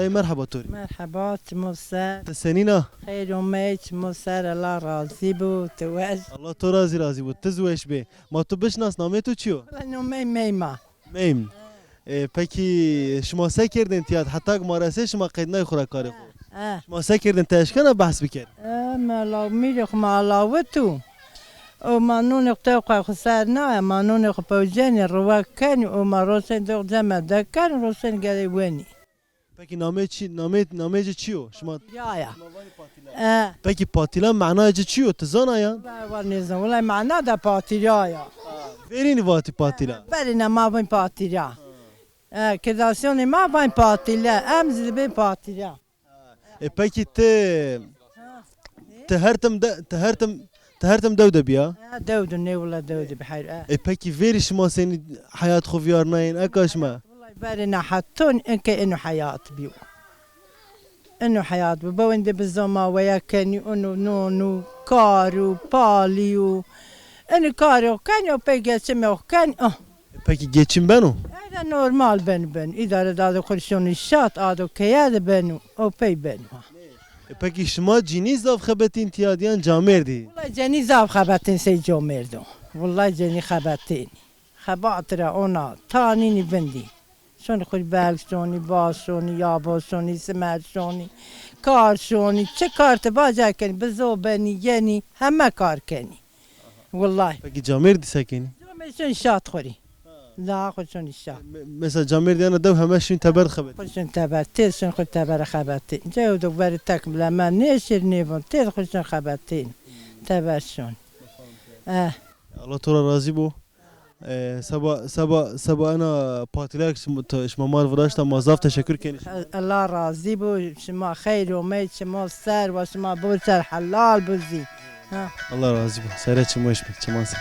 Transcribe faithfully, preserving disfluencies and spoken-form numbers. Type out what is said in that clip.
Ey, merheba to rê. Merheba, çimo ser. Ti senîn a? Xeyr omey, çimo ser, Allah razî bo, ti weş. Allah to ra zî razî bo, ti zî weş bê. Ma tu bişnas, namê to çi yo? Wela nomey Meyma. Meym. E, pekî şima se kerdên tîya de? Heta ke ma resê şima qednay xwu ra karê xwu. E. Şima se kerdên, ti eşkena behs bikerî? E, ma law mîrê xwu ma alawitû. O ma nonê xwu tewqay xwu ser naya, ma nonê xwu pewcenî, riwek kenî, o ma roşên dox ceme de kenî, roşên gelê wenî. Pekî namê çi, namê, namê ci çi yo? Şima Patîlya ya. Şima vanî patîla. E. Pekî patîla manayê ci çi yo? Ti zana ya? Wela, wela nêzan. Wela mana da patîlya ya. Verînî vatî patîla. Verîne ma vîn patîlya. E, kirdasyonê ma vîn patîlya. Em zî dibên patîlya. E, pekî ti, ti her tim de, ti her tim, ti her tim dew de bîya? Ha, dew de, nê wela dew de bî, heyr, e. E, pekî verî şima senî heyat xwu vîyarnayên, eka şima? Wela verî na heton, inke eno heyat bîyo. Eno heyat bî. Bewendê bi zoma weya kenî, eno nonû, karû, palîyû. Eno karê xwu kenî, o pey geçimê xwu kenî, ah. E, pekî geçim beno? Ey de normal beno, beno. Îdare de ado xwu rê şonî şat, ado keye de beno. O pey beno ha. E, pekî şima cînî zaf xebetîn tîya de yan camêrdî? Wela cenî zaf xebetîn sey camêrdo. Wela cenî xebetîn. Xebat ra ona tanînî vindî. Şonî xwu rê belg şonî, baz şonî, yabo şonî, simer şonî, kar şonî. Çi kar ti vaja kenî, bizo benî, yenî, heme kar kenî. Wellahî. Pekî camêrdî se kenî? Camêrdî şonî şat xwu rê. La xwu şonî şat. Me-, mesela camêrdî ena dew heme şin teber xebetîn. Xwu şin teber, têr şin xwu teber xebetîn. Cew de verî tek bile me nêşir nêvon, têr xwu şin xebetîn. Teber şon. Eh. Allah to ra razî bo. E, seba, seba, seba ena patîlak şima, to, şima ma rê viraşta, ma zaf teşekur kenî. Allah razî bo, şima xeyr omey, çimo ser, wa şima bo ser helal bo zî. Ha. Allah razî bo. Sere çimo weş bê, çiman ser.